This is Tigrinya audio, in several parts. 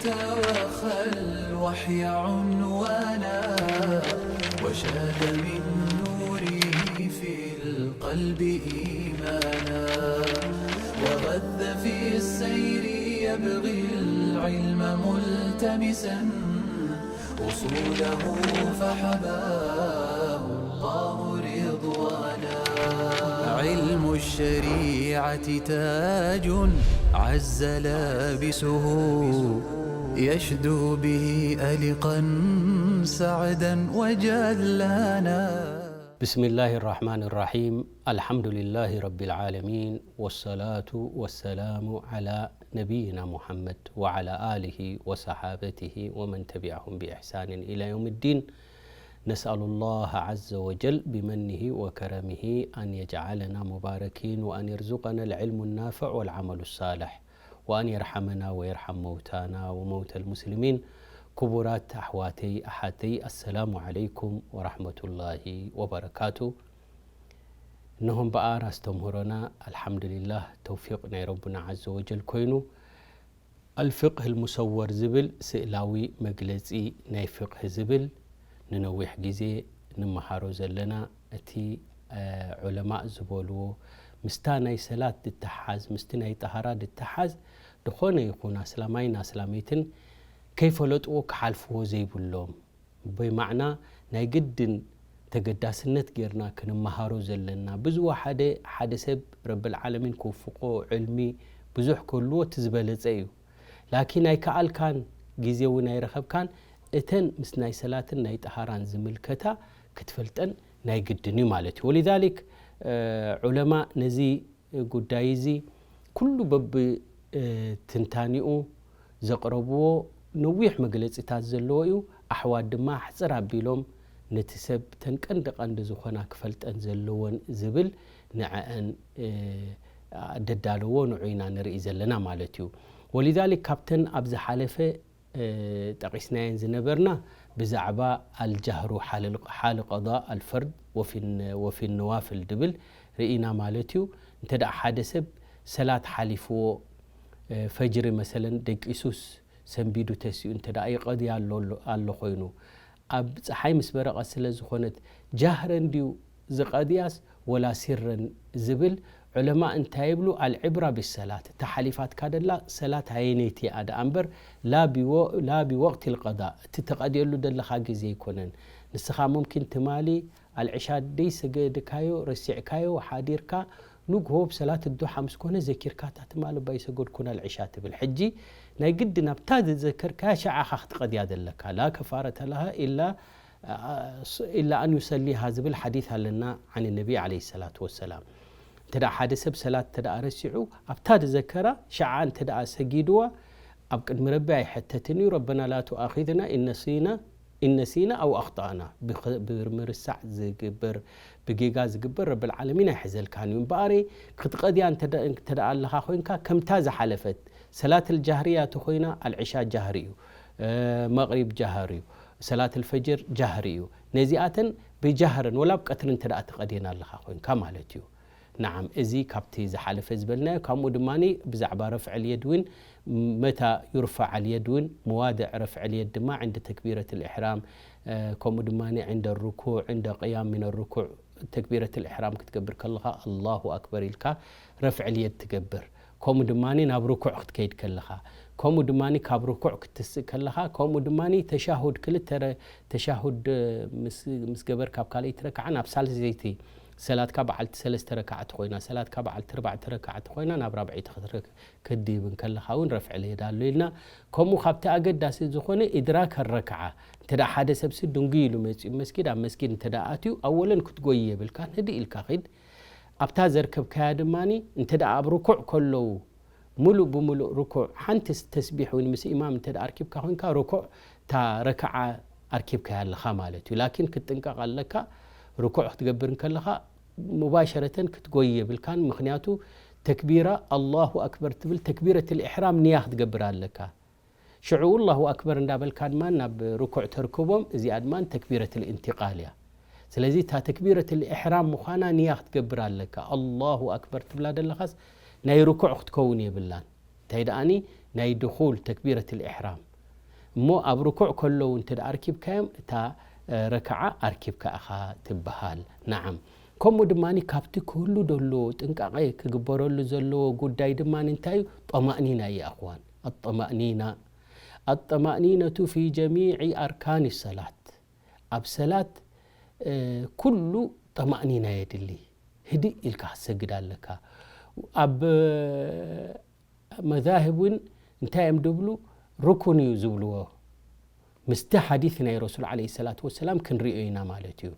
وخى الوحي عنوانا، وشاد من نوره في القلب إيمانا، وغذ في السير يبغي العلم ملتمسا، أصوله فحباه الله رضوانا. علم الشريعة تاج عز لابسه، يشدو به ألقا سعدا وجلانا. بسم الله الرحمن الرحيم. الحمد لله رب العالمين، والصلاة والسلام على نبينا محمد وعلى آله وصحابته ومن تبعهم بإحسان إلى يوم الدين. نسأل الله عز وجل بمنه وكرمه أن يجعلنا مباركين، وأن يرزقنا العلم النافع والعمل الصالح، وأن يرحمنا ويرحم موتانا وموتى المسلمين. ክቡራት ኣሕዋተይ ኣሓተይ፣ ኣሰላሙ ዓለይኩም ወራሕመቱላሂ ወበረካቱ። እነሆ እምበኣር ኣስተምህሮና ኣልሓምዱሊላህ ተውፊቕ ናይ ረቡና ዓዘ ወጀል ኮይኑ፣ ኣልፍቅህ ልሙሰወር ዝብል ስእላዊ መግለጺ ናይ ፍቅህ ዝብል ንነዊሕ ግዜ ንመሃሮ ዘለና፣ እቲ ዑለማእ ዝበልዎ ምስታ ናይ ሰላት ድተሓዝ፣ ምስቲ ናይ ጠሃራ ድተሓዝ፣ ዝኾነ ይኹን ኣስላማይን ኣስላመይትን ከይፈለጥዎ ክሓልፍዎ ዘይብሎም፣ ብማዕና ናይ ግድን ተገዳስነት ጌርና ክንመሃሮ ዘለና። ብዝወሓደ ሓደ ሰብ ረብል ዓለሚን ክውፍቆ ዕልሚ ብዙሕ ክህልዎ እቲ ዝበለጸ እዩ። ላኪን ኣይከኣልካን፣ ግዜ እውን ኣይረኸብካን፣ እተን ምስ ናይ ሰላትን ናይ ጠሃራን ዝምልከታ ክትፈልጠን ናይ ግድን እዩ ማለት እዩ። ወሊዛሊክ ዑለማ ነዚ ጉዳይ እዚ ኩሉ በብ ትንታኒኡ ዘቕረብዎ ነዊሕ መግለጺታት ዘለዎ እዩ። ኣሕዋት ድማ ሕጽር ኣቢሎም ነቲ ሰብ ተን ቀንዲ ቀንዲ ዝኾና ክፈልጠን ዘለወን ዝብል ንዐአን ደዳለዎ ንዑ ኢና ንርኢ ዘለና ማለት እዩ። ወሊዛሊክ ካብተን ኣብ ዝሓለፈ ጠቒስናየን ዝነበርና ብዛዕባ ኣልጃህሩ ሓል ቀዳ ኣልፈርድ ወፊ ነዋፍል ድብል ርኢና ማለት እዩ። እንተ ደኣ ሓደ ሰብ ሰላት ሓሊፍዎ ፈጅሪ መሰለን ደቂሱስ ሰንቢዱ ተሲኡ እንተ ደኣ ይቐድያ ኣሎ ኮይኑ ኣብ ጸሓይ ምስ በረቐት ስለ ዝኾነት ጃህረን ድዩ ዝቐድያስ ወላ ሲረን ዝብል ዑለማ እንታይ ይብሉ? ኣልዕብራ ብሰላት፣ እታ ሓሊፋትካ ደላ ሰላት ኣየነይቲ እያ ደኣ እምበር ላ ቢወቅቲ ልቀዳ፣ እቲ ተቐድየሉ ደለኻ ግዜ ኣይኮነን። ንስኻ ሙምኪን ትማሊ ኣልዕሻ ደይሰገድካዮ ረሲዕካዮ ሓዲርካ ንግሆ ብሰላት ዱሓ ምስ ኮነ ዘኪርካ እታ ትማሊ እባ ኣይሰገድኩን ኣልዕሻ ትብል። ሕጂ ናይ ግድን ኣብታ ዝዘከርካያ ሸዓኻ ክትቐድያ ዘለካ ላ ከፋረተ ለሃ ኢላ ኢላ ኣን ዩሰሊሃ ዝብል ሓዲት ኣለና ዓን ነቢ ዓለይሂ ሰላቱ ወሰላም። እንተ ደኣ ሓደ ሰብ ሰላት እንተ ደኣ ረሲዑ ኣብታ ዝዘከራ ሸዓ እንተ ደኣ ሰጊድዋ ኣብ ቅድሚ ረቢ ኣይሕተትን እዩ። ረበና ላ ቱኣኺዝና ኢን ነሲና ኢን ነሲና ኣው ኣኽጣእና፣ ብምርሳዕ ዝግበር ብጌጋ ዝግበር ረብል ዓለሚን ኣይሕዘልካን እዩ። እምበኣር ክትቐድያ እንተ ደኣ ኣለኻ ኮይንካ ከምታ ዝሓለፈት ሰላት ኣልጃህርያ ተኾይና ኣልዕሻ ጃህሪ እዩ፣ መቕሪብ ጃህሪ እዩ፣ ሰላት ኣልፈጅር ጃህሪ እዩ። ነዚኣተን ብጃህርን ወላ ኣብ ቀትሪ እንተ ደኣ ትቐድየን ኣለኻ ኮይንካ ማለት እዩ። ነዓም፣ እዚ ካብቲ ዝሓለፈ ዝበልናዮ። ከምኡ ድማ ብዛዕባ ረፍዕ ልየድ እውን መታ ዩርፋዕ ልየድ እውን መዋድዕ ረፍዕ ልየድ ድማ ዕንደ ተክቢረት ልእሕራም፣ ከምኡ ድማ ዕንደ ርኩዕ፣ ዕንደ ቅያም ሚን ርኩዕ ተክቢረት ልእሕራም ክትገብር ከለኻ ኣላሁ ኣክበር ኢልካ ረፍዕ ልየድ ትገብር። ከምኡ ድማ ናብ ርኩዕ ክትከይድ ከለኻ፣ ከምኡ ድማ ካብ ርኩዕ ክትስእ ከለኻ፣ ከምኡ ድማ ተሻሁድ ክልተ ተሻሁድ ምስ ገበርካ ኣብ ካልኣይቲ ረክዓ ናብ ሳልሰይቲ ሰላትካ በዓልቲ ሰለስተ ረክዓ ተኾይና፣ ሰላትካ በዓልቲ ኣርባዕተ ረክዓ ተኾይና ናብ ራብዐይቲ ክትድይብ እንከለኻ እውን ረፍዕ ልየድ ኣሎ ኢልና። ከምኡ ካብቲ ኣገዳሲ ዝኾነ ኢድራክ ረክዓ፣ እንተ ሓደ ሰብሲ ድንጉይ ኢሉ መፂኡ መስጊድ፣ ኣብ መስጊድ እንተ ኣትዩ ኣወለን ክትጎይ የብልካን፣ ህድእ ኢልካ ኺድ። ኣብታ ዘርከብካያ ድማ እንተ ኣብ ርኩዕ ከለዉ ሙሉእ ብሙሉእ ርኩዕ ሓንቲ ተስቢሕ እውን ምስ ኢማም እንተ ኣርኪብካ ኮይንካ ርኩዕ እታ ረክዓ ኣርኪብካያ ኣለኻ ማለት እዩ። ላኪን ክትጥንቀቕ ኣለካ። ርኩዕ ክትገብር እንከለኻ ሙባሸረተን ክትጎይ የብልካን። ምኽንያቱ ተክቢራ ኣላሁ ኣክበር ትብል ተክቢረት ልእሕራም ንያ ክትገብር ኣለካ። ሽዑ ኣላሁ ኣክበር እንዳበልካ ድማ ናብ ርኩዕ ተርክቦም። እዚኣ ድማ ተክቢረት ልእንቲቃል እያ። ስለዚ እታ ተክቢረት ልእሕራም ምዃና ንያ ክትገብር ኣለካ። ኣላሁ ኣክበር ትብላ ዘለኻስ ናይ ርኩዕ ክትከውን የብላን። እንታይ ደኣኒ ናይ ድኹል ተክቢረት ልእሕራም እሞ ኣብ ርኩዕ ከለዉ እንተ ደኣ ኣርኪብካዮም፣ እታ፣ እ፣ ረክዓ ኣርኪብካ ኢኻ ትበሃል። ነዓም። ከምኡ ድማ ካብቲ ክህሉ ደለዎ፣ ጥንቃቐ ክግበረሉ ዘለዎ ጉዳይ ድማ እንታይ እዩ? ጠማእኒና እዩ፣ ኣኽዋን። ኣጠማእኒና። ኣጠማእኒነቱ ፊ ጀሚዒ ኣርካኒ ሰላት። ኣብ ሰላት፣ እ፣ ኩሉ ጠማእኒና የድሊ። ህድእ ኢልካ ክትሰግድ ኣለካ። ኣብ መዛህብ እውን እንታይ እዮም ድብሉ? ርኩን እዩ ዝብልዎ። ምስቲ ሓዲስ ናይ ረሱል ዓለይሂ ሰላቱ ወሰላም ክንሪኦ ኢና ማለት እዩ።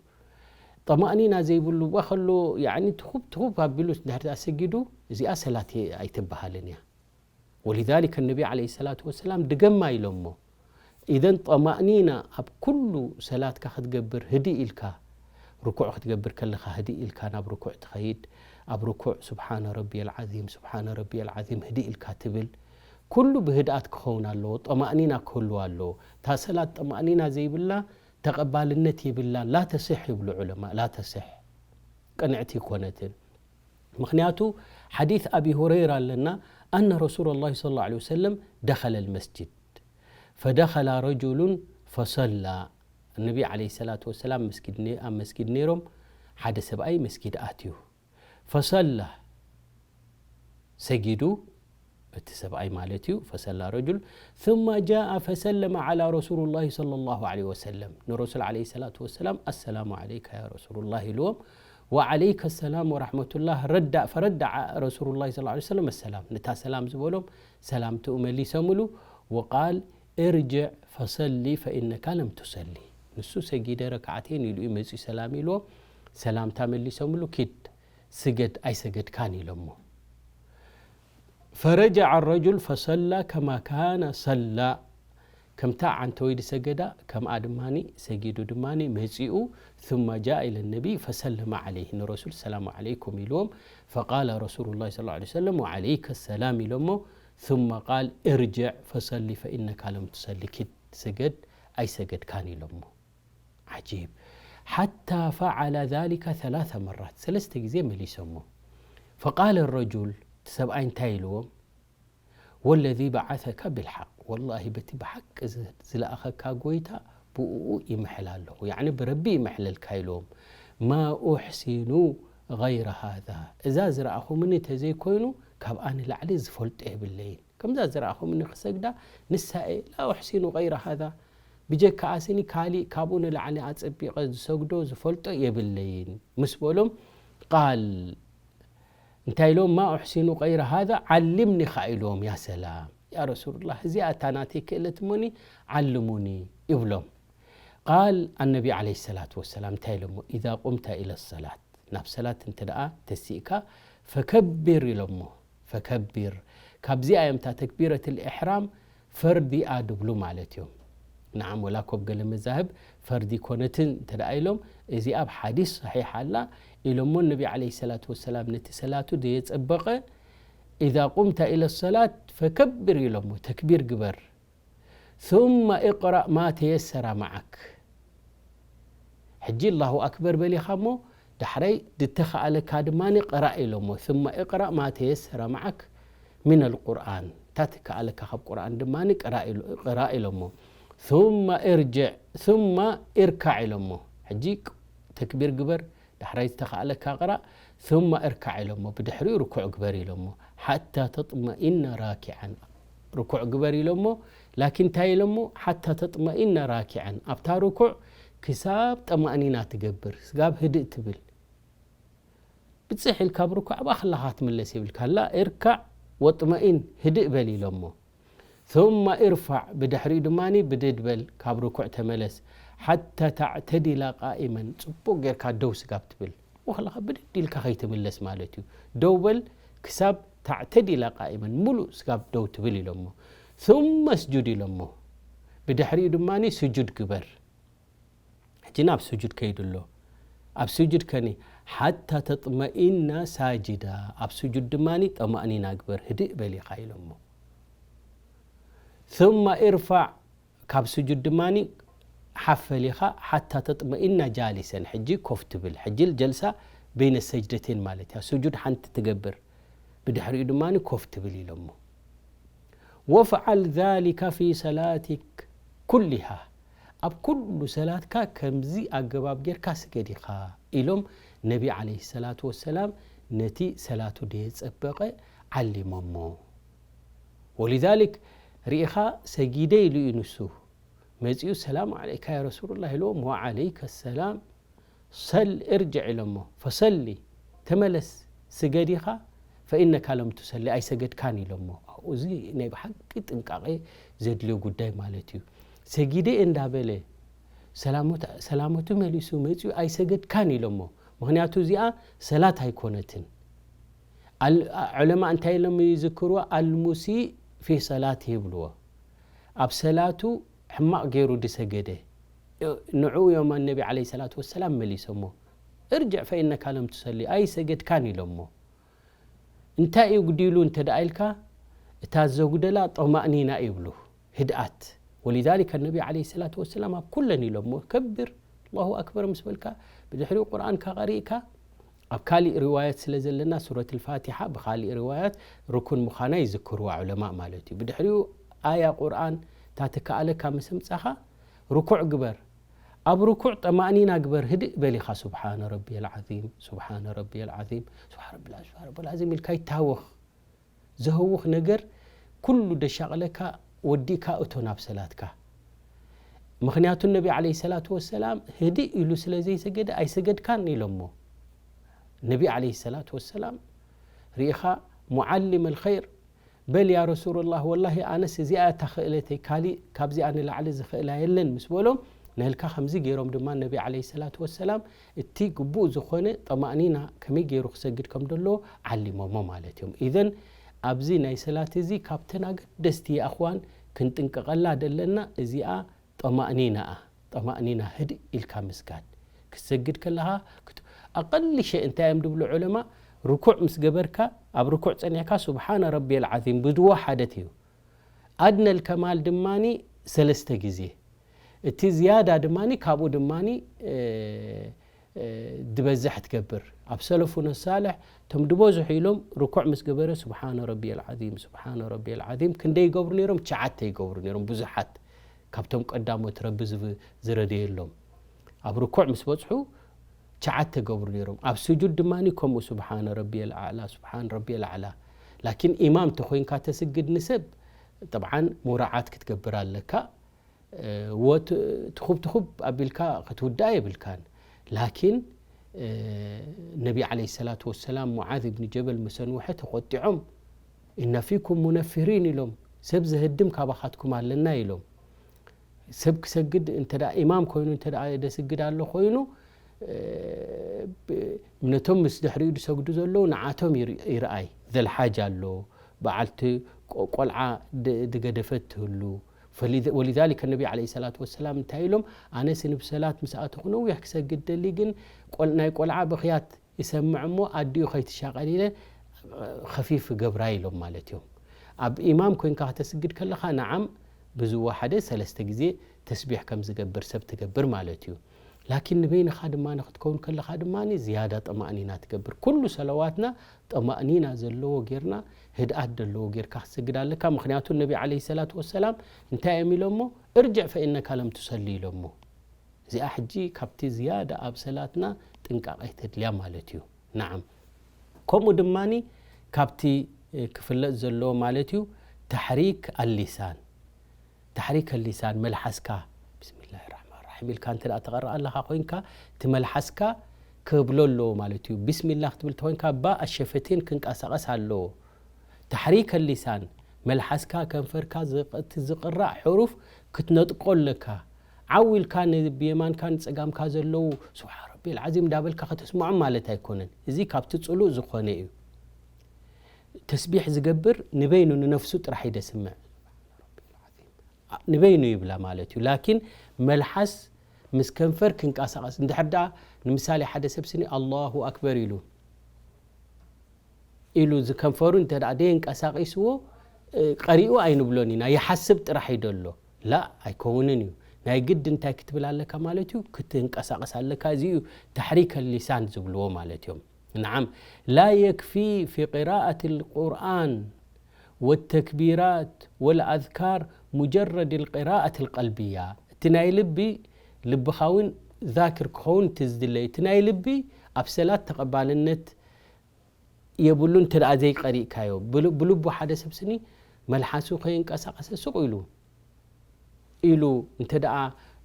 ጠማእኒና ዘይብሉ ዋ ከሎ፣ ያዕኒ ትኹብ ትኹብ ኣቢሉ ድሕሪ ኣሰጊዱ፣ እዚኣ ሰላት ኣይትበሃልን እያ። ወሊዛሊከ ነቢ ዓለይሂ ሰላቱ ወሰላም ድገማ ኢሎሞ። ኢዘን ጠማእኒና ኣብ ኩሉ ሰላትካ ክትገብር ህድእ ኢልካ፣ ርኩዕ ክትገብር ከለኻ ህድእ ኢልካ ናብ ርኩዕ ትኸይድ፣ ኣብ ርኩዕ ሱብሓነ ረቢየል ዓዚም፣ ሱብሓነ ረቢየል ዓዚም ህድእ ኢልካ ትብል፣ ኩሉ ብህድኣት ክኸውን ኣለዎ፣ ጠማእኒና ክህልዋ ኣለዎ። እታ ሰላት ጠማእኒና ዘይብላ ተቐባልነት የብላን፣ ላ ተስሕ ይብሉ ዑለማ፣ ላ ተስሕ፣ ቅንዕቲ ኣይኮነትን። ምኽንያቱ ሓዲስ ኣቢ ሁረይራ ኣለና፣ ኣነ ረሱሉላሂ ሰለላሁ ዐለይሂ ወሰለም ደኸለል መስጂድ ፈደኸላ ረጁሉን ፈሰላ። ነቢ ዓለይሂ ሰላቱ ወሰላም መስጊድ ነ-፣ ኣብ መስጊድ ነይሮም፣ ሓደ ሰብኣይ መስጊድ ኣትዩ። ፈሰላ፣ ሰጊዱ፣ እቲ ሰብኣይ ማለት እዩ። ፈሰላ ረጁል ثم جاء فسلم على رسول الله صلى الله عليه وسلم። ንረሱል ዓለይሂ ሰላቱ ወሰላም፣ "ኣሰላሙ ዓለይካ ያ ረሱሉላህ" ኢልዎም። "ወዓለይከ ሰላም ወራሕመቱላህ" ረዳ-፣ ፈረዳ ረሱሉላህ ሰለላሁ ዐለይሂ ወሰለም፣ "ኣሰላም" ነታ ሰላም ዝበሎም ሰላምትኡ መሊሰምሉ። ወቃል እርጅዕ ፈሰሊ ፈኢነካ ለም ቱሰሊ። ንሱ ሰጊደ ረክዓተይን ኢሉ እዩ መጺኡ ሰላም ኢልዎ፣ ሰላምታ መሊሶምሉ፣ "ኪድ ስገድ ኣይሰገድካን" ኢሎሞ። ፈረጀዐ ረጁል ፈሰላ ከማ ካነ ሰላ። ከምታ ዓንተወይ ዝሰገዳ ከምኣ ድማኒ ሰጊዱ ድማኒ መጺኡ። ثم جاء إلى النبي فسلم عليه። ንረሱል ሰላሙ ዓለይኩም ኢልዎም። ፈቃለ ረሱሉላህ ሰለላሁ ዐለይሂ ወሰለም ወዓለይከ ሰላም ኢሎሞ። ثم قال ارجع فصل فإنك لم تصل። ኪድ ስገድ ኣይሰገድካን ኢሎሞ። ዓጂብ። ሓታ ፈዓለ ዛሊከ ሰላሰ መራት፣ ሰለስተ ግዜ መሊሶሞ። ፈቃለ ረጁል፣ እቲ ሰብኣይ እንታይ ኢልዎም? ወለዚ በዓሰከ ቢልሓቅ፣ ወላሂ በቲ ብሓቂ ዝ-፣ ዝለኣኸካ ጎይታ ብእኡ ይምሕል ኣለኹ፣ ያዕኒ ብረቢ ይምሕለልካ ኢልዎም። ማ ኡሕሲኑ ገይረ ሃዛ፣ እዛ ዝረኣኹምኒ ተዘይኮይኑ ካብኣ ንላዕሊ ዝፈልጦ የብለይን። ከምዛ ዝረኣኹምኒ ክሰግዳ ንሳ እየ፣ ላ ኡሕሲኑ ገይረ ሃዛ፣ ብጀካኣስኒ ካሊእ ካብኡ ንላዕሊ ኣጸቢቐ ዝሰግዶ ዝፈልጦ የብለይን ምስ በሎም፣ ቃል እንታይ ኢሎም? ማ ኡሕሲኑ ገይረ ሃዛ ዓልምኒ ኸዓ ኢልዎም። ያ ሰላም፣ ያ ረሱሉላህ፣ እዚኣ እታ ናተይ ክእለት እሞኒ ዓልሙኒ ይብሎም። ቃል ኣነቢ ዓለይሂ ሰላቱ ወሰላም እንታይ ኢሎሞ? ኢዛ ቁምተ ኢለ ሰላት፣ ናብ ሰላት እንተ ደኣ ተሲእካ፣ ፈከቢር ኢሎሞ። ፈከቢር፣ ካብዚኣ እዮም እታ ተክቢረትል ኢሕራም ፈርዲ እያ ድብሉ ማለት እዮም። ነዓም፣ ወላ ኮብ ገለ መዛህብ ፈርዲ ኮነትን እንተ ደኣ ኢሎም፣ እዚኣ ኣብ ሓዲስ ሰሒሕ ኣላ ኢሎሞ ነቢ ዓለይሂ ሰላቱ ወሰላም፣ ነቲ ሰላቱ ዘየጸበቐ፣ ኢዛ ቁምተ ኢለ ሰላት ፈከቢር ኢሎሞ፣ ተክቢር ግበር። ثم اقرأ ما تيسر معك። ሕጂ ኣላሁ ኣክበር በሊኻ እሞ ዳሕራይ ዝተኻኣለካ ድማ ቅራእ ኢሎሞ። ثم اقرأ ما تيسر معك من القرآن። እታ ትከኣለካ ካብ ቁርኣን ድማ ቅራእ ኢሎ-፣ ቅራእ ኢሎሞ። ثم ارجع، ثم اركع ኢሎሞ። ሕጂ ተክቢር ግበር፣ ዳሕራይ ዝተኻእለካ ቅራእ፣ ثم اركع ኢሎሞ፣ ብድሕሪኡ ርኩዕ ግበር ኢሎሞ። ሓታ ተጥመኢነ ራኪዓን፣ ርኩዕ ግበር ኢሎሞ። ላኪን እንታይ ኢሎሞ? ሓታ ተጥመኢነ ራኪዓን፣ ኣብታ ርኩዕ ክሳብ ጠማእኒና ትገብር፣ ስጋብ ህድእ ትብል። ብጽሕ ኢልካ ኣብ ርኩዕ ኣብኣ ከለኻ ትምለስ የብልካ። ላ እርካዕ ወጥመኢን፣ ህድእ በል ኢሎሞ። ثم ارفع፣ ብድሕሪኡ ድማ ብድድ በል፣ ካብ ርኩዕ ተመለስ። ሓታ ተዕተዲላ ቃኢመን፣ ጽቡቕ ጌርካ ደው ስጋብ ትብል። ወኸለኻ ብድድ ኢልካ ከይትምለስ ማለት እዩ። ደው በል ክሳብ ተዕተዲላ ቃኢመን፣ ሙሉእ ስጋብ ደው ትብል ኢሎሞ። ثم اسجد ኢሎሞ። ብድሕሪኡ ድማ ስጁድ ግበር። ሕጂ ናብ ስጁድ ከይዱ ኣሎ። ኣብ ስጁድ ከኒ ሓታ ተጥመኢና ሳጅዳ፣ ኣብ ስጁድ ድማ ጠማእኒና ግበር፣ ህድእ በል ኢኻ ኢሎሞ። ثم ارفع፣ ካብ ስጁድ ድማ ሓፍ በል ኢኻ፣ ሓታ ተጥመኢና ጃሊሰን፣ ሕጂ ኮፍ ትብል። ሕጂ ጀልሳ በይነ ሰጅደቴን ማለት እያ፣ ስጁድ ሓንቲ ትገብር፣ ብድሕሪኡ ድማ ኮፍ ትብል ኢሎሞ። وافعل ذلك في صلاتك ኩሊሃ ኣብ ኩሉ ሰላትካ ከምዚ ኣገባብ ጌርካ ስገድ ኢኻ ኢሎም ነቢ ዓለይሂ ሰላቱ ወሰላም ነቲ ሰላቱ ደየጸበቐ ዓሊሞሞ። ወሊዛሊክ ርኢኻ ሰጊደ ኢሉ እዩ ንሱ መጺኡ ሰላም ዓለይካ ያ ረሱሉላህ ኢልዎም ወዓለይከ ሰላም ሰል እርጅዕ ኢሎሞ ፈሰሊ ተመለስ ስገድ ኢኻ ፈኢነካ ለም ትሰሊ ኣይሰገድካን ኢሎሞ። እዚ ናይ ብሓቂ ጥንቃቄ ዘድልዮ ጉዳይ ማለት እዩ። ሰጊደ እንዳበለ ሰላመቱ መሊሱ መፂኡ ኣይሰገድካን ኢሎሞ። ምክንያቱ እዚኣ ሰላት ኣይኮነትን። ዑለማ እንታይ ኢሎም ይዝክርዎ? ኣልሙሲእ ፊ ሰላት ይብልዎ። ኣብ ሰላቱ ሕማቕ ገይሩ ድሰገደ ንዕኡ እዮም ነቢ ዓለይሂ ሰላቱ ወሰላም መሊሶሞ። እርጅዕ ፈኢነካ ለም ትሰሊ ኣይሰገድካን ኢሎሞ። እንታይ እዩ ጉዲሉ እንተ ደኣ ኢልካ እታ ዘጉደላ ጠማእኒና ይብሉ። ህድኣት። ወሊዛሊከ ነቢ ዓለይሂ ሰላቱ ወሰላም ኣብ ኩለን ኢሎሞ ከብር ኣላሁ ኣክበር ምስ በልካ ብድሕሪኡ ቁርኣንካ ቀሪእካ ኣብ ካሊእ ሪዋያት ስለ ዘለና ሱረት ልፋቲሓ ብካሊእ ሪዋያት ርኩን ምዃና ይዝክርዋ ዑለማእ ማለት እዩ። ብድሕሪኡ ኣያ ቁርኣን እታ ትከኣለካ ምስ ኣምጻኻ ርኩዕ ግበር። ኣብ ርኩዕ ጠማእኒና ግበር ህድእ በል ኢኻ ሱብሓነ ረቢየል ዓዚም ሱብሓነ ረቢየል ዓዚም ሱብሓነ ረቢየል ዓዚም ኢልካ ይታወኽ። ዘህውኽ ነገር ኩሉ ደሻቕለካ ወዲእካ እቶ ናብ ሰላትካ። ምኽንያቱ ነቢ ዓለይሂ ሰላቱ ወሰላም ህድእ ኢሉ ስለ ዘይሰገደ ኣይሰገድካን ኢሎሞ። ነቢ ዓለይሂ ሰላቱ ወሰላም ርኢኻ ሙዓሊም ኣልኸይር በል ያ ረሱሉላህ ወላሂ ኣነስ እዚኣ እታ ክእለተይ ካሊእ ካብዚኣ ንላዕሊ ዝኽእላ የለን ምስ በሎም ነህልካ ከምዚ ገይሮም ድማ ነቢ ዓለይሂ ሰላቱ ወሰላም እቲ ግቡእ ዝኾነ ጠማእኒና ከመይ ገይሩ ክሰግድ ከም ደሎ ዓሊሞሞ ማለት እዮም። ኢዘን ኣብዚ ናይ ሰላት እዚ ካብተን ኣገደስቲ ኣኽዋን ክንጥንቀቐላ ደለና እዚኣ ጠማእኒናኣ። ጠማእኒና ህድእ ኢልካ ምስጋድ ክትሰግድ ከለኻ ኣቐሊ ሸእ እንታይ እዮም ድብሉ ዑለማ? ርኩዕ ምስ ገበርካ ኣብ ርኩዕ ጸኒሕካ ሱብሓነ ረቢየል ዓዚም ብድዎ ሓደት እዩ። ኣድነል ከማል ድማኒ ሰለስተ ግዜ እቲ ዝያዳ ድማ ካብኡ ድማ ድበዝሕ ትገብር። ኣብ ሰለፉነ ሳልሕ እቶም ድበዝሑ ኢሎም ርኩዕ ምስ ገበረ ስብሓነ ረቢየል ዓዚም ስብሓነ ረቢየል ዓዚም ክንደይ ይገብሩ ነይሮም? ትሽዓተ ይገብሩ ነይሮም። ብዙሓት ካብቶም ቀዳሞት ረቢ ዝረደየሎም ኣብ ርኩዕ ምስ በጽሑ ትሽዓተ ገብሩ ነይሮም። ኣብ ስጁድ ድማ ከምኡ ስብሓነ ረቢየል ኣዕላ ስብሓን ረቢየል ኣዕላ። ላኪን ኢማም ተኮይንካ ተስግድ ንሰብ ጠብዓን ሙራዓት ክትገብር ኣለካ። ወ ትኹብ ትኹብ ኣቢልካ ክትውዳእ የብልካን። ላኪን ነቢ ዓለይሂ ሰላቱ ወሰላም ሙዓዝ ብኒ ጀበል ምስ ኣንውሐ ተቆጢዖም፣ "ኢነ ፊኩም ሙነፊሪን" ኢሎም፣ "ሰብ ዘህድም ካባኻትኩም ኣለና" ኢሎም። ሰብ ክሰግድ እንተ ኢማም ኮይኑ እንተ ደስግድ ኣሎ ኮይኑ ነቶም ምስ ድሕሪኡ ዝሰግዱ ዘለዉ ንዓቶም ይርኣይ። ዘልሓጅ ኣሎ፣ በዓልቲ ቆልዓ ዝገደፈት ትህሉ። ወሊዛሊከ ነቢ ዓለይሂ ሰላቱ ወሰላም እንታይ ኢሎም? ኣነስ ንብሰላት ምስ ኣተኹ ነዊሕ ክሰግድ ደሊ፣ ግን ናይ ቆልዓ ብኽያት ይሰምዕ እሞ ኣዲኡ ከይትሻቐል ኢለ ኸፊፍ ገብራ ኢሎም ማለት እዮም። ኣብ ኢማም ኮይንካ ከተስግድ ከለኻ ንዓም ብዝወሓደ ሰለስተ ግዜ ተስቢሕ ከም ዝገብር ሰብ ትገብር ማለት እዩ። ላኪን ንበይንኻ ድማ ንክትከውን ከለኻ ድማ ዝያዳ ጠማእኒና ትገብር። ኩሉ ሰለዋትና ጠማእኒና ዘለዎ ጌርና ህድኣት ዘለዎ ጌርካ ክትሰግድ ኣለካ። ምክንያቱ ነቢ ዓለይሂ ሰላቱ ወሰላም እንታይ እዮም ኢሎሞ? እርጅዕ ፈኢነካ ለም ትሰሊ ኢሎሞ። እዚኣ ሕጂ ካብቲ ዝያዳ ኣብ ሰላትና ጥንቃቐ ተድልያ ማለት እዩ። ናዓም። ከምኡ ድማኒ ካብቲ ክፍለጥ ዘለዎ ማለት እዩ ተሕሪክ ኣሊሳን። ተሕሪክ ኣሊሳን መልሓስካ ብስሚላህ ራሕማን ራሒም ኢልካ እንተ ተቐርእ ኣለኻ ኮይንካ እቲ መልሓስካ ክብሎ ኣለዎ ማለት እዩ። ቢስሚላህ ክትብል ተኮይንካ ባ ኣሸፈቴን ክንቀሳቐስ ኣለዎ። ተሕሪክ ኣሊሳን መልሓስካ ከንፈርካ እቲ ዝቕራእ ሕሩፍ ክትነጥቆ ኣለካ። ዓው ኢልካ ንብየማንካ ንጸጋምካ ዘለዉ ስብሓን ረቢየል ዓዚም እንዳበልካ ከተስምዖም ማለት ኣይኮነን። እዚ ካብቲ ጽሉእ ዝኾነ እዩ። ተስቢሕ ዝገብር ንበይኑ ንነፍሱ ጥራሕ እዩ ደስምዕ። ንበይኑ ይብላ ማለት እዩ። ላኪን መልሓስ ምስ ከንፈር ክንቀሳቐስ እንድሕር ደኣ ንምሳሌ ሓደ ሰብ ስኒ ኣላሁ ኣክበር ኢሉ ኢሉ ዝከንፈሩ እንተ ደኣ ደየንቀሳቒስዎ ቀሪኡ ኣይንብሎን ኢና። ይሓስብ ጥራሕ እዩ ደሎ። ላ ኣይከውንን እዩ። ናይ ግድ እንታይ ክትብል ኣለካ ማለት እዩ? ክትንቀሳቐስ ኣለካ። እዚ እዩ ተሕሪክ ሊሳን ዝብልዎ ማለት እዮም። ንዓም ላ የክፊ ፊ ቅራኣት ልቁርኣን والتكبيرات والأذكار مجرد القراءة القلبية። እቲ ናይ ልቢ ልብኻ እውን ذاكر ክኸውን እቲ ዝድለይ። እቲ ናይ ልቢ ኣብ ሰላት ተቐባልነት የብሉ እንተ ደኣ ዘይቀሪእካዮ። ብል-፣ ብልቡ ሓደ ሰብ ስኒ መልሓሱ ከየንቀሳቐሰ ሱቕ ኢሉ፣ ኢሉ እንተ ደኣ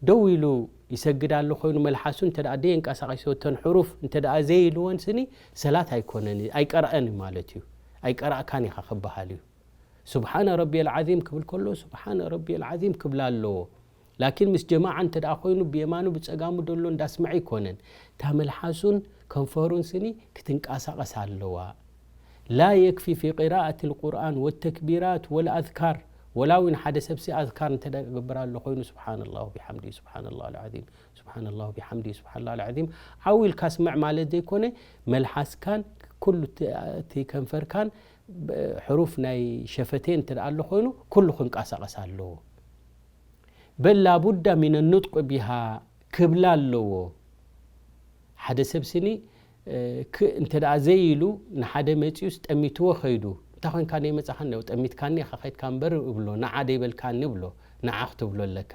ደው ኢሉ ይሰግድ ኣሎ ኮይኑ መልሓሱ እንተ ደኣ ደየንቀሳቐሶ እተን ሕሩፍ እንተ ደኣ ዘይኢልወን ስኒ ሰላት ኣይኮነን፣ ኣይቀርአን ማለት እዩ። ኣይቀራእካን ኢኻ ክበሃል እዩ። سبحان ربي العظيم ክብል ከሎ سبحان ربي العظيم ክብላ ኣለዎ። ላኪን ምስ ጀማዓ እንተ ደኣ ኮይኑ ብየማኑ ብጸጋሙ ደሎ እንዳስምዐ ኣይኮነን። እታ መልሓሱን ከንፈሩን ስኒ ክትንቀሳቐስ ኣለዋ። لا يكفي في قراءة القرآن والتكبيرات والأذكار። ወላ እውን ሓደ ሰብሲ ኣዝካር እንተ ደኣ ክገብር ኣሎ ኮይኑ سبحان الله وبحمده سبحان الله العظيم سبحان الله وبحمده سبحان الله العظيم ዓው ኢልካ ስምዕ ማለት ዘይኮነ፣ መልሓስካን ኩሉ እቲ፣ እቲ ከንፈርካን ብ-፣ ሕሩፍ ናይ ሸፈቴን እንተ ደኣ ኣሎ ኮይኑ ኩሉ ክንቀሳቐስ ኣለዎ። بل لا بد من النطق بها ክብላ ኣለዎ። ሓደ ሰብ ስኒ፣ እ፣ ክ-፣ እንተ ደኣ ዘይኢሉ ንሓደ መጺኡስ ጠሚትዎ ኸይዱ፣ "እንታይ ኾንካ ደይመጻኻኒ? ጠሚትካኒ ኢኻ ኸይድካ እምበር" እብሎ። "ንዓ ደይበልካኒ" እብሎ። ንዓ ክትብሎ ኣለካ።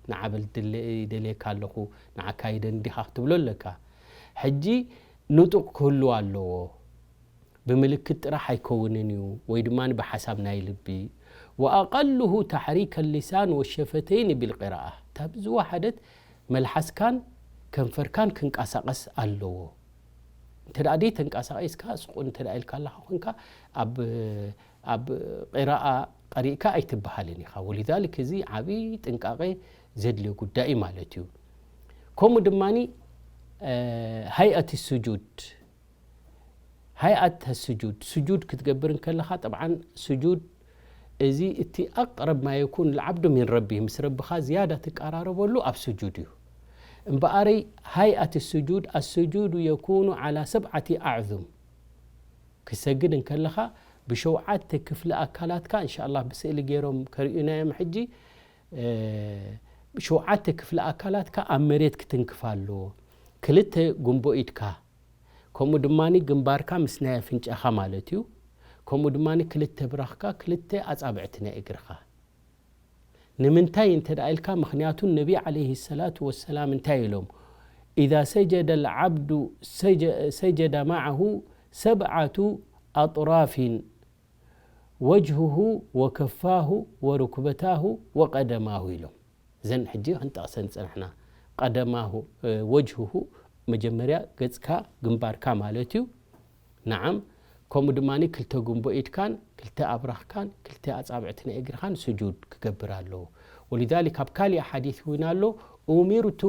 "ንዓ በል ድለ-፣ ይደልየካ ኣለኹ፣ ንዓካ ይደንዲኻ" ክትብሎ ኣለካ። ሕጂ ንጡቕ ክህልዎ ኣለዎ። ብምልክት ጥራሕ ኣይከውንን እዩ፣ ወይ ድማ ብሓሳብ ናይ ልቢ። وأقله تحريك اللسان والشفتين بالقراءة። እታ ብዝወሓደት መልሓስካን ከንፈርካን ክንቀሳቐስ ኣለዎ። እንተ ደኣ ደይ ተንቀሳቒስካ፣ ስቕ እንተ ደኣ ኢልካ ኣለኻ ኮንካ፣ ኣብ፣ ኣብ ቂራኣ ቀሪእካ ኣይትበሃልን ኢኻ። ولذلك እዚ ዓቢ ጥንቃቐ ዘድልዮ ጉዳይ እዩ ማለት እዩ። ከምኡ ድማኒ፣ እ፣ ሃይኣት ስጁድ ሃይኣት ስጁድ፣ ስጁድ ክትገብር እንከለኻ፣ ጠብዓን ስጁድ እዚ እቲ ኣቅረብ ማ የኩን ልዓብዱ ሚን ረቢህ፣ ምስ ረብኻ ዝያዳ ትቀራረበሉ ኣብ ስጁድ እዩ። እምበኣረይ ሃይኣት ስጁድ፣ ኣስጁዱ የኩኑ ዓላ ሰብዓቲ ኣዕዙም። ክሰግድ እንከለኻ ብሸውዓተ ክፍሊ ኣካላትካ፣ እንሻ ኣላህ ብስእሊ ገይሮም ከርእዩና እዮም ሕጂ፣ እ፣ ብሸውዓተ ክፍሊ ኣካላትካ ኣብ መሬት ክትንክፍ ኣለዎ። ክልተ ጉንቦ ኢድካ፣ ከምኡ ድማኒ ግንባርካ ምስ ናይ ኣፍንጫኻ ማለት እዩ። ከምኡ ድማኒ ክልተ ብራኽካ፣ ክልተ ኣጻብዕቲ ናይ እግርኻ። ንምንታይ እንተ ደኣ ኢልካ፣ ምኽንያቱ ነቢ ዓለይሂ ሰላቱ ወሰላም እንታይ ኢሎም? "ኢዛ ሰጀደ ልዓብዱ ሰጀ-፣ ሰጀደ መዓሁ ሰብዓቱ ኣጥራፊን ወጅሁሁ ወከፋሁ ወሩክበታሁ ወቀደማሁ" ኢሎም። እዘን ሕጂ ክንጠቕሰን ዝጸናሕና፣ ቀደማሁ፣ እ፣ ወጅሁሁ፣ መጀመርያ ገጽካ፣ ግንባርካ ማለት እዩ። ነዓም፣ ከምኡ ድማኒ ክልተ ጉንቦ ኢድካን፣ ክልተ ኣብራኽካን፣ ክልተ ኣጻብዕቲ ናይ እግርኻን ስጁድ ክገብር ኣለዎ። ወሊዛሊክ ኣብ ካሊእ ሓዲስ እውን ኣሎ፣ "ኡሚርቱ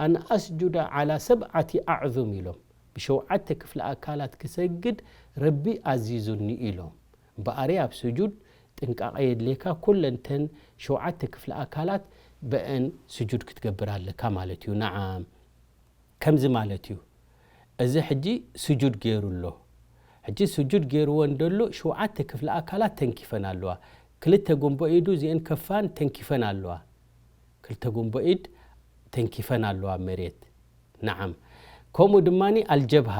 ኣን ኣስጁደ ዓላ ሰብዓቲ ኣዕዙም" ኢሎም። ብሸውዓተ ክፍሊ ኣካላት ክሰግድ ረቢ ኣዚዙኒ ኢሎም። እምበኣረይ ኣብ ስጁድ ጥንቃቐ የድልየካ፣ ኩለን ተን ሸውዓተ ክፍሊ ኣካላት በአን ስጁድ ክትገብር ኣለካ ማለት እዩ። ነዓም፣ ከምዚ ማለት እዩ። እዚ ሕጂ ስጁድ ገይሩ ኣሎ። ሕጂ ስጁድ ገይርዎ እንደሎ ሸውዓተ ክፍሊ ኣካላት ተንኪፈን ኣለዋ። ክልተ ጉንቦ ኢዱ እዚአን ከፋን ተንኪፈን ኣለዋ። ክልተ ጉንቦ ኢድ ተንኪፈን ኣለዋ ኣብ መሬት። ነዓም። ከምኡ ድማኒ ኣልጀብሃ፣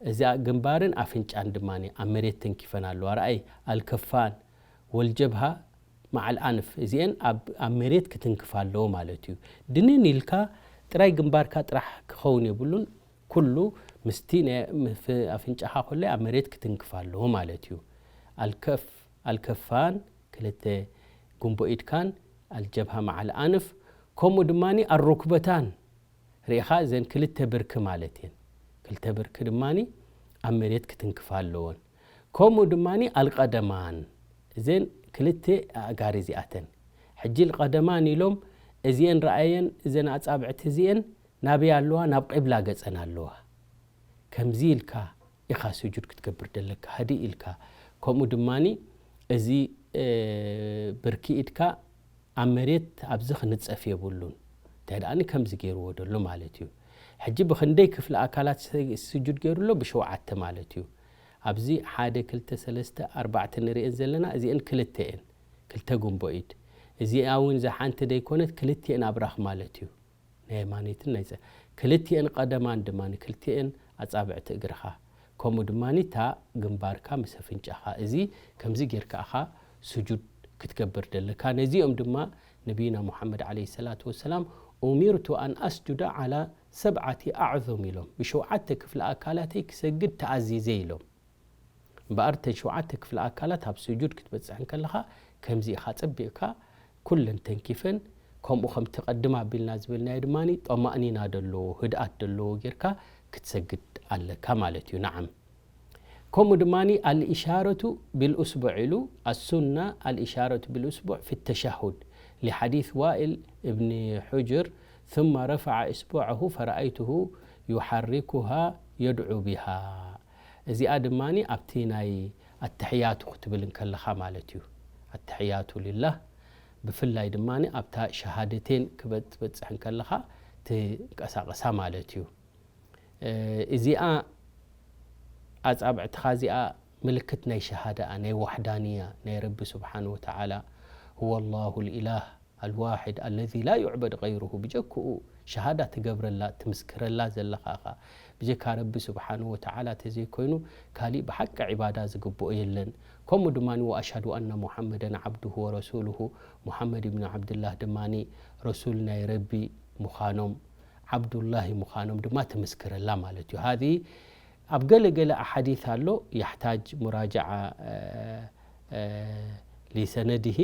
እዛ ግንባርን ኣፍንጫን ድማኒ ኣብ መሬት ተንኪፈን ኣለዋ። ረኣይ፣ ኣልከፋን ወልጀብሃ መዓል ኣንፍ፣ እዚአን ኣብ፣ ኣብ መሬት ክትንክፋ ኣለዎ ማለት እዩ። ድንን ኢልካ ጥራይ ግንባርካ ጥራሕ ክኸውን የብሉን። ኩሉ ምስቲ ናይ፣ ምፍ-፣ ኣፍንጫኻ ኩለይ ኣብ መሬት ክትንክፋ ኣለዎ ማለት እዩ። ኣልከፍ፣ ኣልከፋን ክልተ ጉንቦ ኢድካን፣ ኣልጀብሃ መዓል ኣንፍ፣ ከምኡ ድማኒ ኣሩክበታን፣ ርኢኻ፣ እዘን ክልተ ብርኪ ማለት እየን። ክልተ ብርኪ ድማኒ ኣብ መሬት ክትንክፋ ኣለወን። ከምኡ ድማኒ ኣልቀደማን፣ እዘን ክልተ ኣእጋር እዚኣተን። ሕጂ ኣልቀደማን ኢሎም፣ እዚአን ረኣየን፣ እዘን ኣጻብዕቲ እዚአን ናበይ ኣለዋ? ናብ ቂብላ ገጸን ኣለዋ። ከምዚ ኢልካ ኢኻ ስጁድ ክትገብር ደለካ፣ ህድእ ኢልካ። ከምኡ ድማኒ እዚ፣ እ፣ ብርኪ ኢድካ ኣብ መሬት ኣብዚ ክንጸፍ የብሉን። እንታይ ደኣኒ ከምዚ ገይርዎ ደሎ ማለት እዩ። ሕጂ ብኽንደይ ክፍሊ ኣካላት ስ-፣ ስጁድ ገይሩ ኣሎ? ብሸውዓተ ማለት እዩ። ኣብዚ ሓደ፣ ክልተ፣ ሰለስተ፣ ኣርባዕተ ንርእየን ዘለና፣ እዚአን ክልተ እየን። ክልተ ጉንቦ ኢድ። እዚኣ እውን እዛ ሓንቲ ደይኮነት፣ ክልቲአን ኣብራኽ ማለት እዩ። ናይ የማነይትን ናይ ጸ-፣ ክልቲአን ቀደማን ድማ ንክልቲአን ኣጻብዕቲ እግርኻ፣ ከምኡ ድማ እታ ግንባርካ ምስ ኣፍንጫኻ፣ እዚ ከምዚ ጌርካ ኢኻ ስጁድ ክትገብር ደለካ። ነዚኦም ድማ ነቢይና ሙሓመድ ዓለይሂ ሰላቱ ወሰላም፣ "ኡሚርቱ ኣን ኣስጁደ ዓላ ሰብዓቲ ኣዕዙም" ኢሎም፣ "ብሸውዓተ ክፍለ ኣካላተይ ክሰግድ ተኣዚዘ" ኢሎም። እምበኣር እተን ሸውዓተ ክፍለ ኣካላት ኣብ ስጁድ ክትበጽሕ እንከለኻ ከምዚ ኢኻ ጸቢቕካ ኩለን ተንኪፈን፣ ከምኡ ከምቲ ቀድም ኣቢልና ዝበልናዮ ድማ ጠማእኒና ደለዎ፣ ህድኣት ደለዎ ጌርካ ክትሰግድ ኣለካ ማለት እዩ። ነዓም። ከምኡ ድማ ኣልኢሻረቱ ብልኡስቡዕ ኢሉ፣ ኣሱና ኣልኢሻረቱ ብልኡስቡዕ ፊ ተሸሁድ፣ ሊሓዲስ ዋኢል እብኒ ሑጅር፣ ثم رفع إصبعه فرأيته يحركها يدعو بها። እዚኣ ድማ ኣብቲ ናይ ኣተሕያቱ ክትብል እንከለኻ ማለት እዩ። ኣተሕያቱ ሊላህ፣ ብፍላይ ድማ ኣብታ ሸሃደቴን ክበ-፣ ትበጽሕ እንከለኻ ትንቀሳቐሳ ማለት እዩ። እ፣ እዚኣ ኣጻብዕትኻ እዚኣ ምልክት ናይ ሸሃዳኣ፣ ናይ ዋሕዳንያ፣ ናይ ረቢ ስብሓን ወተዓላ፣ "ሁወ ላሁ ልኢላህ ኣልዋሒድ ኣለዚ ላ ዩዕበድ ገይሩሁ"፣ ብጀክኡ ሸሃዳ ትገብረላ፣ ትምስክረላ ዘለኻ ኢኻ። ብጀካ ረቢ ስብሓን ወተዓላ ተዘይኮይኑ ካሊእ ብሓቂ ዒባዳ ዝግብኦ የለን። ከምኡ ድማ "ወኣሽሃዱ ኣነ ሙሓመደን ዓብዱሁ ወረሱሉሁ"፣ ሙሓመድ ብን ዓብድላህ ድማ ረሱል ናይ ረቢ ምዃኖም፣ ዓብዱላሂ ምዃኖም ድማ ትምስክረላ ማለት እዩ። ሃዚ ኣብ ገለ ገለ ኣሓዲት ኣሎ፣ የሕታጅ ሙራጃዓ፣ እ፣ እ፣ ሊሰነድሂ፣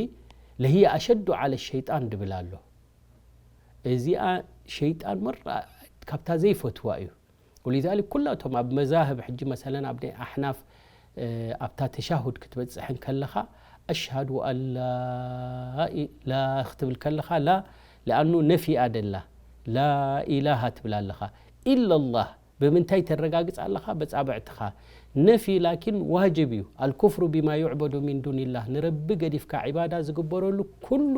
"ለህየ ኣሸዱ ዓለ ሸይጣን" ድብል ኣሎ። እዚኣ ሸይጣን መራ ካብታ ዘይፈትዋ እዩ። ወሊዛሊክ ኩላቶም ኣብ መዛህብ ሕጂ መሰለን ኣብ ናይ ኣሕናፍ፣ እ፣ ኣብታ ተሻሁድ ክትበጽሕ እንከለኻ፣ "ኣሽሃዱ ኣን ላ ኢ-፣ ላ" ክትብል ከለኻ፣ ላ፣ ለኣኑ ነፊ እያ ደላ። "ላ ኢላሃ" ትብል ኣለኻ። "ኢለላህ" ብምንታይ ተረጋግጽ ኣለኻ? በጻብዕትኻ። ነፊ ላኪን ዋጅብ እዩ። "ኣልኩፍሩ ቢማ ዩዕበዱ ሚን ዱኒላህ"፣ ንረቢ ገዲፍካ ዒባዳ ዝግበረሉ ኩሉ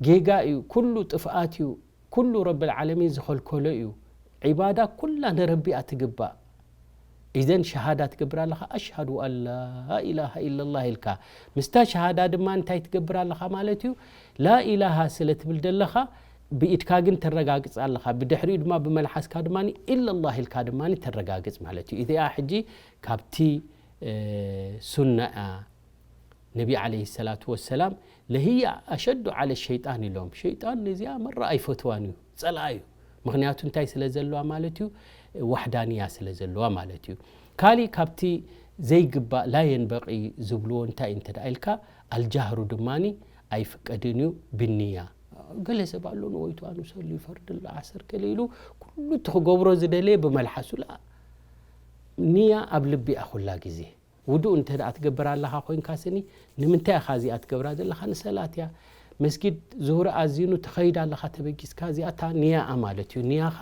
ጌጋ እዩ፣ ኩሉ ጥፍኣት እዩ፣ ኩሉ ረብል ዓለሚን ዝኸልከሎ እዩ። ዒባዳ ኩላ ንረቢ እያ ትግባእ። ኢዘን ሸሃዳ ትገብር ኣለኻ፣ "ኣሽሃዱ ኣን ላ ኢላሃ ኢለላህ" ኢልካ። ምስታ ሸሃዳ ድማ እንታይ ትገብር ኣለኻ ማለት እዩ? ላኢላሃ ስለ ትብል ደለኻ፣ ብኢድካ ግን ተረጋግጽ ኣለኻ። ብድሕሪኡ ድማ ብመልሓስካ ድማ ኢለላህ ኢልካ ድማ ተረጋግጽ ማለት እዩ። እዚኣ ሕጂ ካብቲ፣ እ፣ ሱና እያ። ነቢ ዓለይሂ ሰላቱ ወሰላም፣ "ለህያ ኣሸዱ ዓለ ሸይጣን" ኢሎም። ሸይጣን ነዚኣ መራ ኣይፈትዋን እዩ፣ ጸልኣ እዩ። ምኽንያቱ እንታይ ስለ ዘለዋ ማለት እዩ? ዋሕዳንያ ስለ ዘለዋ ማለት እዩ። ካሊእ ካብቲ ዘይግባእ፣ ላ የንበቂ ዝብልዎ እንታይ እንተ ደኣ ኢልካ፣ ኣልጃህሩ ድማኒ ኣይፍቀድን እዩ ብንያ። ገለ ሰብ ኣሎ፣ "ነወይቱ ኣን ኡሰሊ ፈርድ ዓስር" ገለ ኢሉ ኩሉ እቲ ክገብሮ ዝደለየ ብመልሓሱ፣ ላ፣ ንያ ኣብ ልቢ እያ ኩላ ግዜ። ውዱእ እንተ ደኣ ትገብር ኣለኻ ኮይንካ ስኒ፣ ንምንታይ ኢኻ እዚኣ ትገብራ ዘለኻ? ንሰላት እያ። መስጊድ ዙሁር ኣዚኑ ትኸይድ ኣለኻ ተበጊስካ፣ እዚኣ እታ ንያኣ ማለት እዩ። ንያኻ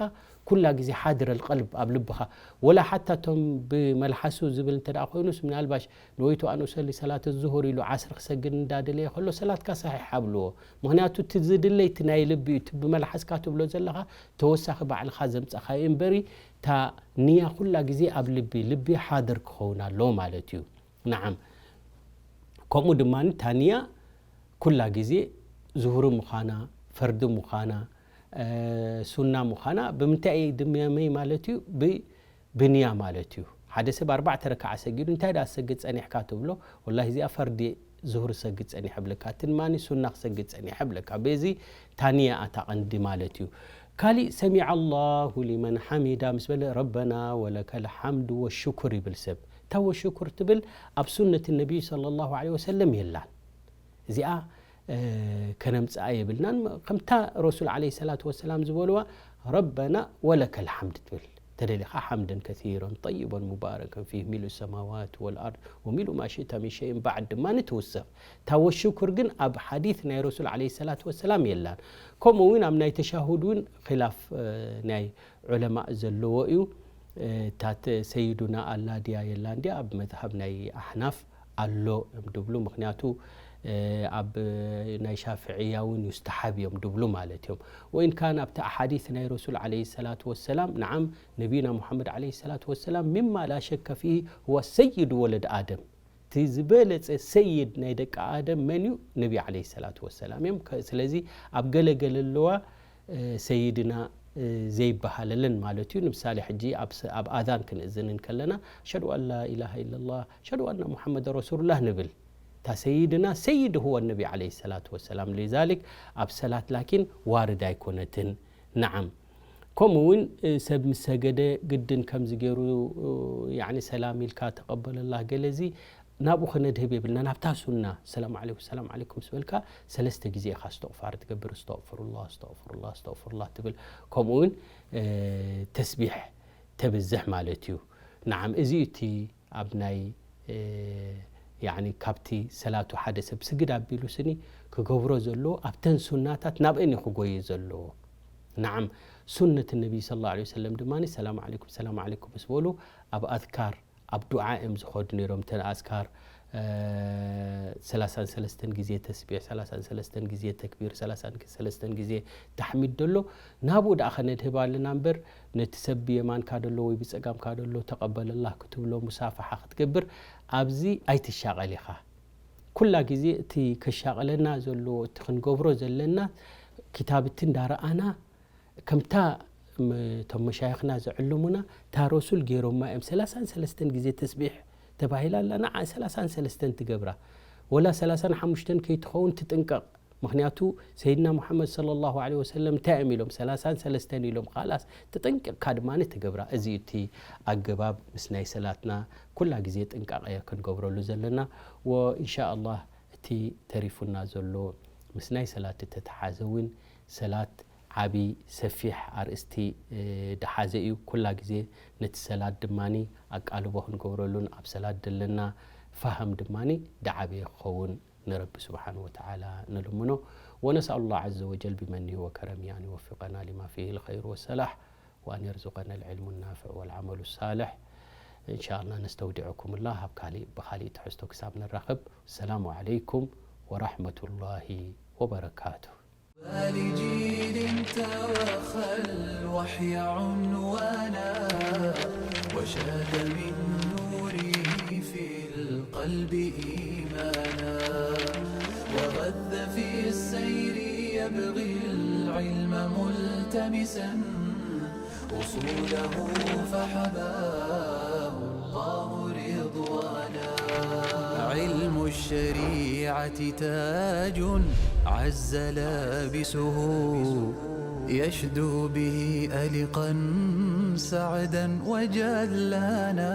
ኩላ ግዜ ሓድር ኣልቀልብ ኣብ ልብኻ። ወላ ሓታ እቶም ብመልሓሱ ዝብል እንተ ደኣ ኮይኑስ፣ ምናልባሽ ነወይቱ ኣን ኡሰሊ ሰላት ዙሁር ኢሉ ዓስር ክሰግድ እንዳደለየ ከሎ ሰላትካ ሰሒሕ ኣብልዎ። ምኽንያቱ እቲ ዝድለይ እቲ ናይ ልቢ እዩ። እቲ ብመልሓስካ ትብሎ ዘለኻ ተወሳኺ ባዕልኻ ዘምጻኻዮ እምበሪ፣ እታ ንያ ኩላ ግዜ ኣብ ልቢ፣ ልቢ ሓድር ክኸውን ኣለዎ ማለት እዩ። ነዓም። ከምኡ ድማ እታ ንያ ኩላ ግዜ ዙሁሪ ምዃና፣ ፈርዲ ምዃና፣ እ፣ ሱና ምዃና ብምንታይ እዩ ድምመይ ማለት እዩ? ብ-፣ ብንያ ማለት እዩ። ሓደ ሰብ ኣርባዕተ ረክዓ ሰጊዱ፣ "እንታይ ደኣ ትሰግድ ጸኒሕካ?" ትብሎ፣ "ወላሂ እዚኣ ፈርዲ ዙሁር ሰግድ ጸኒሐ" ብለካ፣ እቲ ድማ ሱና ክሰግድ ጸኒሐ ብለካ። በዚ እታ ንያ እታ ቀንዲ ማለት እዩ። ካሊእ "ሰሚዐ ኣላሁ ሊመን ሓሚዳ" ምስ በለ፣ "ረበና ወለከል ሓምዱ ወሽኩር" ይብል ሰብ። እታ "ወሽኩር" ትብል ኣብ ሱነት ነቢይ ሰለላሁ ዐለይሂ ወሰለም የላን። እዚኣ፣ እ፣ ከነምጽኣ የብልናን። ከምታ ረሱል ዐለይሂ ሰላቱ ወሰላም ዝበልዋ፣ "ረበና ወለከል ሓምድ" ትብል። ተደሊኻ "ሓምደን ከሲረን ጠይበን ሙባረከን ፊህ ሚልኡ ሰማዋት ወልኣርድ ወሚልኡ ማ ሽእተ ሚን ሸይን ባዕድ" ድማ ንትውሰኽ። እታ "ወሽኩር" ግን ኣብ ሓዲት ናይ ረሱል ዐለይሂ ሰላቱ ወሰላም የላን። ከምኡ እውን ኣብ ናይ ተሻሁድ እውን ኺላፍ፣ እ፣ ናይ ዑለማእ ዘለዎ እዩ። እ፣ እታ ተ-፣ ሰይዱና ኣላ ድያ የላን ድያ ኣብ መዝሃብ ናይ ኣሕናፍ ኣሎ እዮም ድብሉ። ምኽንያቱ፣ እ፣ ኣብ ናይ ሻፍዕያ እውን ዩስተሓብ እዮም ድብሉ ማለት እዮም። ወኢን ካን ኣብቲ ኣሓዲስ ናይ ረሱል ዐለይሂ ሰላቱ ወሰላም፣ ነዓም፣ ነቢዩና ሙሓመድ ዐለይሂ ሰላቱ ወሰላም፣ "ሚማ ላ ሸከ ፊሂ ሁወ ሰይዱ ወለድ ኣደም"፣ እቲ ዝበለጸ ሰይድ ናይ ደቂ ኣደም መን እዩ? ነቢ ዐለይሂ ሰላቱ ወሰላም እዮም። ከ-፣ ስለዚ ኣብ ገለ ገለ ኣለዋ፣ እ፣ ሰይድና፣ እ፣ ዘይበሃለለን ማለት እዩ። ንምሳሌ፣ ሕጂ ኣብ ስ-፣ ኣብ ኣዛን ክንእዝን እንከለና፣ "ኣሽሀዱ ኣን ላ ኢላሃ ኢለላህ፣ ኣሽሀዱ ኣነ ሙሓመድ ረሱሉላህ" ንብል። እታ ሰይድና ሰይድ هو النبي عليه الصلاة والسلام لذلك ኣብ ሰላት ላኪን ዋርድ ኣይኮነትን። نعم ከምኡ እውን ሰብ ምስ ሰገደ ግድን ከምዚ ገይሩ ያኒ ሰላም ኢልካ ተቐበለላ ገለ እዚ ናብኡ ከነድህብ የብልና ናብታ ሱና ሰላም ዓለይኩም ሰላም ዓለይኩም ምስ በልካ ሰለስተ ግዜ ኢኻ እስተቕፋር ትገብር እስተቕፍሩላ እስተቕፍሩላ እስተቕፍሩላ ትብል ከምኡ እውን ተስቢሕ ተብዝሕ ማለት እዩ። نعم እዚ እዩ እቲ ኣብ ናይ ያኒ ካብቲ ሰላቱ ሓደ ሰብ ስግድ ኣቢሉ ስኒ ክገብሮ ዘለዎ ኣብተን ሱናታት ናብአን እዩ ክጎየ ዘለዎ። نعم ሱነት ነቢ صلى الله عليه وسلم ድማ ሰላም ዓለይኩም ሰላም ዓለይኩም ምስ በሉ ኣብ ኣዝካር ኣብ ዱዓ እዮም ዝኸዱ ነይሮም እተን ኣዝካር ሰላሳን ሰለስተን ግዜ ተስቢሕ ሰላሳን ሰለስተን ግዜ ተክቢር ሰላሳን ሰለስተን ግዜ ታሕሚድ ደሎ ናብኡ ደኣ ከነድህብ ኣለና እምበር ነቲ ሰብ ብየማንካ ደሎ ወይ ብጸጋምካ ደሎ ተቐበለላህ ክትብሎ ሙሳፍሓ ክትገብር ኣብዚ ኣይትሻቐል ኢኻ። ኩላ ግዜ እቲ ከሻቕለና ዘሎ እቲ ክንገብሮ ዘለና ክታብቲ እንዳረኣና ከምታ እቶም መሻይኽና ዝዕልሙና እታ ረሱል ገይሮማ እዮም ሰላሳን ሰለስተን ግዜ ተስቢሕ ተባሂላ ኣላ ንዓ ሰላሳን ሰለስተን ትገብራ ወላ ሰላሳን ሓሙሽተን ከይትኸውን ትጥንቀቕ ምክንያቱ ሰይድና ሙሓመድ صلى الله عليه وسلم እንታይ እዮም ኢሎም ሰላሳን ሰለስተን ኢሎም ካላስ ተጠንቂቕካ ድማ ትገብራ እዚ እቲ ኣገባብ ምስ ናይ ሰላትና ኩላ ግዜ ጥንቃቐ ክንገብረሉ ዘለና ወኢንሻ ኣላህ እቲ ተሪፉና ዘሎ ምስ ናይ ሰላት እተተሓዘ እውን ሰላት ዓቢ ሰፊሕ ኣርእስቲ ድሓዘ እዩ። ኩላ ግዜ ነቲ ሰላት ድማኒ ኣቃልቦ ክንገብረሉን ኣብ ሰላት ዘለና ፋህም ድማኒ ድዓበየ ክኸውን ንረቢ ስብሓን ወተዓላ ንልምኖ። ونسأل الله عز وجل بمنه وكرمه أن يوفقنا لما فيه الخير والصلاح وأن يرزقنا العلم النافع والعمل الصالح. إن شاء الله نستودعكم الله ኣብ ካሊእ ብኻሊእ ትሕዝቶ ክሳብ ንራኸብ السلام عليكم ورحمة الله وبركاته. لجيل توخى الوحي عنوانا وشاد من نوره في القلب إيمانا وغذ في السير يبغي العلم ملتمسا أصوله فحباه الله رضوانا. علم الشريعة تاج عز لابسه يشدو به ألقا سعدا وجلانا.